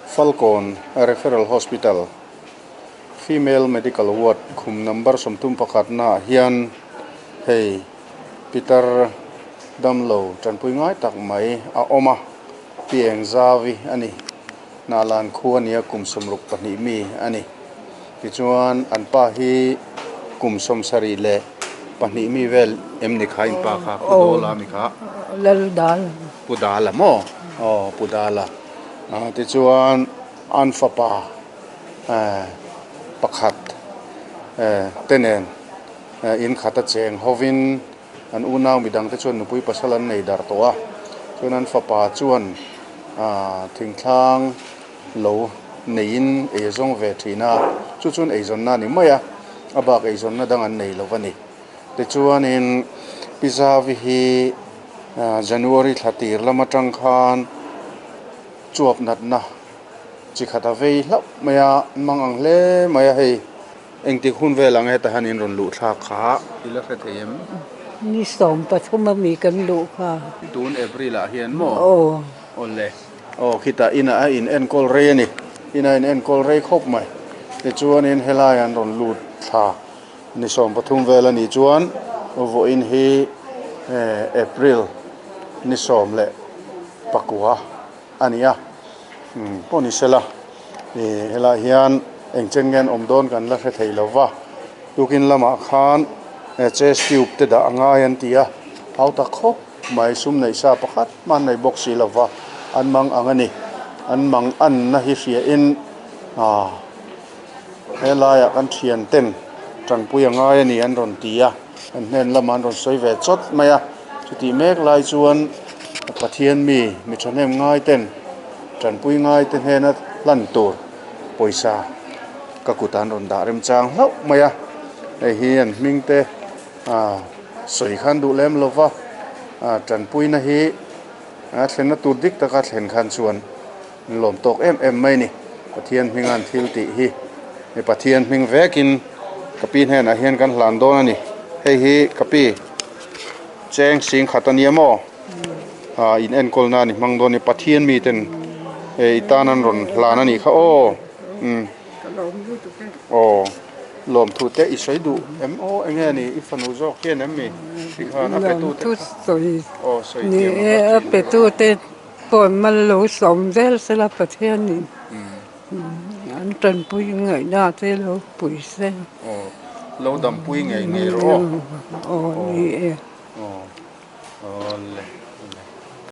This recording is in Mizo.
Falkawn Referral Hospital Female Medical Ward khum number 31 naah hian hei pitar damlo tanpui ngai tak mai a awm a, pi eng zau hi a ni. Hnahlan khu a nia kum 62 mi a ni. Tichuan an pa hi kum 72 mi vel em ni kha in pa kha Pu Dawla mi kha? Laldala. Pu Dala maw? Aw Pu Dala. Tichuan an fapa pakhat te nen in khat a cheng hovin An unau midangte chuan nupui pasal an nei darh tawh a, chuan an fapa chuan thingthlang lo neiin ei a zawng ve thin a, chu chuan eizawnna a ni mai a, a bak eizawnna dang an nei lo a ni. Tichuanin Pi Zavi hi January thla tir lam atang khan chuap natna chi khat a vei hlauh mai a, an mang ang hle mai a hei. Engtik hun vel ang heta hian in rawn luh thlak kha i la hre thei em? Ni 13 a mi kan luh kha. Tun April ah hian maw? Aw. Awle. Aw khitah inah a in enkawl rei a ni. Inah in enkawl rei khawp mai. Tichuanin helai an rawn lut thla ni 13 vel a nih chuan vawiin hi April ni 19 a ni a. Pawh ni sela ih helaiah hian eng chen nge an awm dawn kan la hre thei lo va, tukin lamah khan chest tube te dah a ngai an ti a, hau ta khawp mai sum neih sa pakhat hman nei bawk si lo va, an mang ang a ni, an mang anna hi hria in ah helaiah kan thian ten tanpui a ngai a ni an rawn ti a, an hnen lamah an rawn sawi ve chawt mai a. Chutih mek lai chuan Pathian mi mi thahnem ngai ten tanpui ngai te hnena hlan tur pawisa ka kut an rawn dah remchang hlauh mai a, hei hi an hming te ah sawi khan duh lem lo va, ah tanpuina hi a thlenna tur dik taka thlen khan chuan an lawm tawk em em mai a ni. Pathian hminga an thil tih hi mi Pathian hming vekin ka pi hnenah hian kan hlan dawn a ni. Hei hi ka pi cheng sing khat a nia maw? Ah in enkawl nan i hmang dawn a ni. Pathian miten i tan an rawn hlan a nih kha aw. Umm aw lawmthu te i sawi duh em aw eng nge ni i fanu zawk hian em mi tikhan a petu te kha aw sawi thiam a va thin. Pawn mal lo sawm zel sela Pathianin an tanpui ngaihna te lo pui se. Aw lo dampui ngei ngei rawh aw. Aw ni e. Aw aw le.